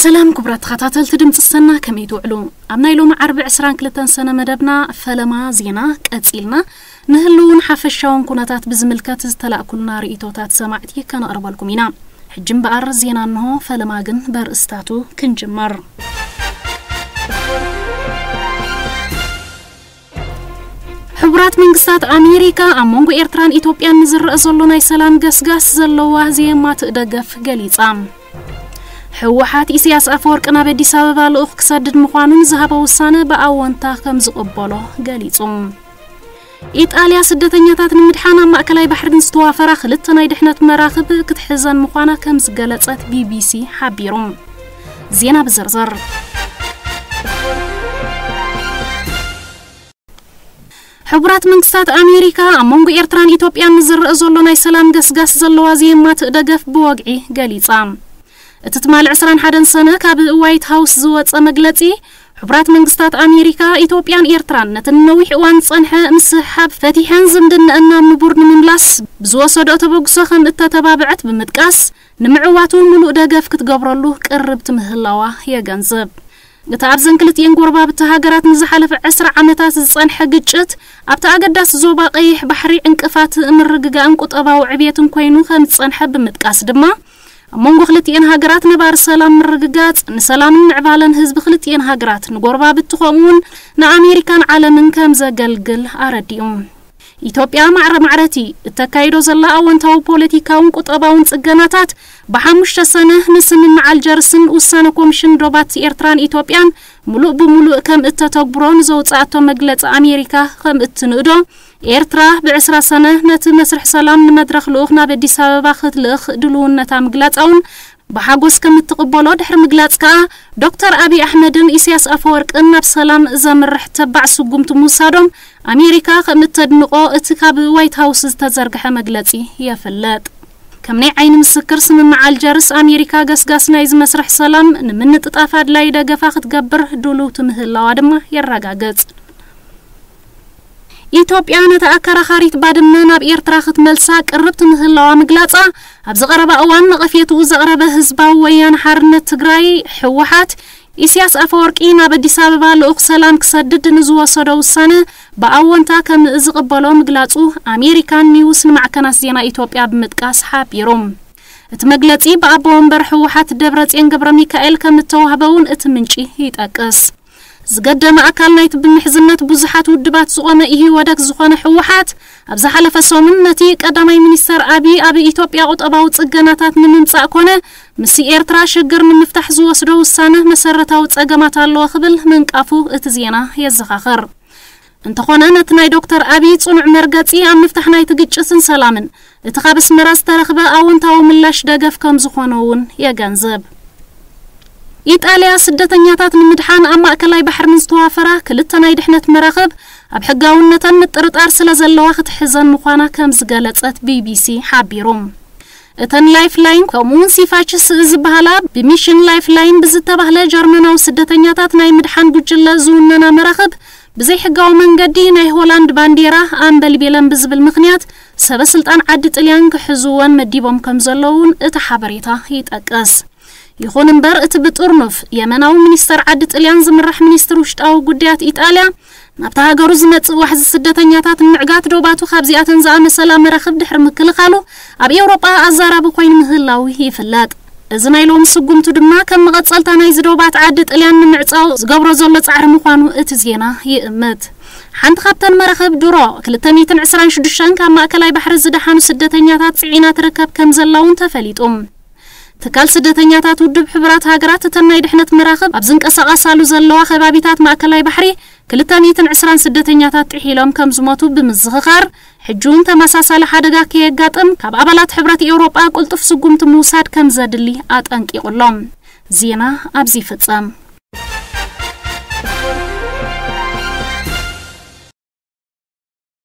ሰላም ክቡራት ተኸታተልቲ ድምፂ ሰና፣ ከመይ ትውዕሉ? ኣብ ናይ ሎሚ ዓርቢ ዕስራን ክልተን ሰነ መደብና ፈለማ ዜና ቀፂልና፣ ንህልውን ሓፈሻውን ኩነታት ብዝምልከት ዝተላእኩልና ርእይቶታት ሰማዕቲ ከነቕርበልኩም ኢና። ሕጂ እምበኣር ዜና እንሆ፣ ፈለማ ግን በርእስታቱ ክንጅምር። ሕቡራት መንግስታት ኣሜሪካ ኣብ መንጎ ኤርትራን ኢትዮጵያን ንዝረአ ዘሎ ናይ ሰላም ገስጋስ ዘለዋ ዘየማትእ ደገፍ ገሊጻ። ህወሓት ኢሳያስ ኣፈወርቂ ናብ ኣዲስ ኣበባ ልኡኽ ክሰድድ ምዃኑ ንዝሃቦ ውሳነ ብኣወንታ ከም ዝቕበሎ ገሊጹ። ኢጣልያ ስደተኛታት ንምድሓን ኣብ ማእከላይ ባሕሪ ንዝተዋፈራ ክልተ ናይ ድሕነት መራኽብ ክትሕዘን ምዃና ከም ዝገለጸት ቢቢሲ ሓቢሩ። ዜና ብዝርዝር። ሕቡራት መንግስታት ኣሜሪካ ኣብ መንጎ ኤርትራን ኢትዮጵያን ንዝረአ ዘሎ ናይ ሰላም ገስጋስ ዘለዋ ዘየማትእ ደገፍ ብወግዒ ገሊጻ። እቲ ትማሊ ዕስራን ሓደን ሰነ ካብ ዋይት ሃውስ ዝወጸ መግለጺ፣ ሕቡራት መንግስታት ኣሜሪካ፣ ኢትዮጵያን ኤርትራን ነቲ ንነዊሕ እዋን ዝጸንሐ ምስሕሓብ ፈቲሐን ዝምድነአን ናብ ንቡር ንምምላስ ብዝወሰደኦ ተበግሶ ከም እተተባብዐት ብምጥቃስ፣ ንምዕዋቱ ምሉእ ደገፍ ክትገብረሉ ቅርብቲ ምህላዋ የገንዝብ። እቲ ኣብዘን ክልቲኤን ጎረባብቲ ሃገራት ንዝሓለፈ ዕስራ ዓመታት ዝጸንሐ ግጭት ኣብቲ ኣገዳሲ ዞባ ቀይሕ ባሕሪ ዕንቅፋት ምርግጋእን ቁጠባዊ ዕብየትን ኮይኑ ከም ዝጸንሐ ብምጥቃስ ድማ፣ ኣብ መንጎ ክልቲኤን ሃገራት ነባሪ ሰላም ምርግጋጽ፣ ንሰላምን ምዕባለን ህዝቢ ክልቲኤን ሃገራት፣ ንጎረባብቲ ከምኡውን ንኣሜሪካን ዓለምን ከም ዘገልግል ኣረዲኡ። ኢትዮጵያ ማዕረ ማዕረቲ እተካይዶ ዘላ ኣወንታዊ ፖለቲካውን ቁጠባውን ጽገናታት ብሓሙሽተ ሰነ ንስምምዕ ኣልጀርስን ውሳነ ኮሚሽን ዶባት ኤርትራን ኢትዮጵያን ምሉእ ብምሉእ ከም እተተግብሮ ንዘውጽኣቶ መግለጺ ኣሜሪካ ከም እትንእዶ፣ ኤርትራ ብዕስራ ሰነ ነቲ መስርሕ ሰላም ንመድረኽ ልኡኽ ናብ ኣዲስ ኣበባ ክትልእኽ ድልውነታ ምግላጻ እውን ብሓጎስ ከም እትቕበሎ ድሕሪ ምግላጽ ከኣ፣ ዶክተር ኣብይ ኣሕመድን ኢሳያስ ኣፈወርቅን ናብ ሰላም ዘምርሕ ተባዕ ስጉምቲ ምውሳዶም ኣሜሪካ ከም እተድንቖ እቲ ካብ ዋይት ሃውስ ዝተዘርግሐ መግለጺ የፍለጥ። ከም ናይ ዓይኒ ምስክር ስምምዕ ኣልጀርስ ኣሜሪካ ገስጋስ ናይዚ መስርሕ ሰላም ንምንጥጣፍ ኣድላዪ ደገፋ ክትገብር ድልውቲ ምህላዋ ድማ የረጋግጽ። ኢትዮጵያ ነታ ኣከራኻሪት ባድመ ናብ ኤርትራ ክትመልሳ ቅርብቲ ምህላዋ ምግላጻ፣ ኣብዚ ቀረባ እዋን ነቐፌትኡ ዘቕረበ ህዝባዊ ወያነ ሓርነት ትግራይ፣ ህወሓት፣ ኢሳያስ ኣፈወርቂ ናብ ኣዲስ ኣበባ ልኡኽ ሰላም ክሰድድ ንዝወሰዶ ውሳነ ብኣወንታ ከም ዝቕበሎ ምግላጹ ኣሜሪካን ኒውስ ንማዕከናት ዜና ኢትዮጵያ ብምጥቃስ ሓቢሩ። እቲ መግለጺ ብኣቦ ወንበር ህወሓት ደብረጽዮን ገብረ ሚካኤል ከም እተዋህበ እውን እቲ ምንጪ ይጠቅስ። ዝገደመ ኣካል ናይቲ ብምሕዝነት ብዙሓት ውድባት ዝኾነ ኢህወደግ ዝኾነ ህወሓት፣ ኣብ ዝሓለፈ ሰሙን ነቲ ቀዳማይ ሚኒስተር ኣብይ ኣብ ኢትዮጵያ ቁጠባዊ ጽገናታት ንምምጻእ ኮነ ምስ ኤርትራ ሽግር ንምፍታሕ ዝወስዶ ውሳነ መሰረታዊ ጸገማት ኣለዎ ክብል ምንቃፉ እቲ ዜና የዘኻኽር። እንተኾነ ነቲ ናይ ዶክተር ኣብይ ጽኑዕ መርገጺ ኣብ ምፍታሕ ናይቲ ግጭትን ሰላምን እቲ ካብ ኣስመራ ዝተረኽበ ኣወንታዊ ምላሽ ደገፍ ከም ዝኾነ እውን የገንዝብ። ኢጣልያ ስደተኛታት ንምድሓን ኣብ ማእከላይ ባሕሪ ንዝተዋፈራ ክልተ ናይ ድሕነት መራኽብ ኣብ ሕጋውነተን ምጥርጣር ስለ ዘለዋ ክትሕዘን ምዃና ከም ዝገለጸት ቢቢሲ ሓቢሩ። እተን ላይፍላይን ከምኡውን ሲፋችስ ዝበሃላ ብሚሽን ላይፍላይን ብዝተባህለ ጀርመናዊ ስደተኛታት ናይ ምድሓን ጉጅለ ዝውነና መራኽብ ብዘይሕጋዊ መንገዲ ናይ ሆላንድ ባንዴራ ኣንበልቢለን ብዝብል ምኽንያት ሰበ ስልጣን ዓዲ ጥልያን ክሕዝወን መዲቦም ከም ዘለውን እቲ ሓበሬታ ይጠቅስ። ይኹን እምበር እቲ ብጥርኑፍ የመናዊ ሚኒስተር ዓዲ ጥልያን ዝምራሕ ሚኒስትር ውሽጣዊ ጉዳያት ኢጣልያ ናብታ ሃገሩ ዝመጽእ ዋሕዚ ስደተኛታት ንምዕጋት ዶባቱ ካብዚኣተን ዝኣመሰላ መራኽብ ድሕሪ ምክልኻሉ ኣብ ኤውሮጳ ኣዛራቢ ኮይኑ ምህላው ይፍለጥ። እዚ ናይ ሎሚ ስጉምቱ ድማ ከም መቐጸልታ ናይዚ ዶባት ዓዲ ጥልያን ንምዕጻው ዝገብሮ ዘሎ ጻዕሪ ምዃኑ እቲ ዜና ይእምት። ሓንቲ ካብተን መራኽብ ድሮ ክልተ ሚእትን ዕስራን ሽዱሽተን ካብ ማእከላይ ባሕሪ ዝደሓኑ ስደተኛታት ጽዒና ትርከብ ከም ዘላ እውን ተፈሊጡ። ትካል ስደተኛታት ውድብ ሕቡራት ሃገራት እተን ናይ ድሕነት መራኽብ ኣብ ዝንቀሳቐሳሉ ዘለዋ ከባቢታት ማእከላይ ባሕሪ ክልተ ሚእትን ዕስራን ስደተኛታት ጥሒሎም ከም ዝሞቱ ብምዝኽኻር፣ ሕጂ እውን ተመሳሳሊ ሓደጋ ከየጋጥም ካብ ኣባላት ሕብረት ኤውሮጳ ቅልጡፍ ስጉምቲ ምውሳድ ከም ዘድሊ ኣጠንቂቑሎም። ዜና ኣብዚ ይፍጸም።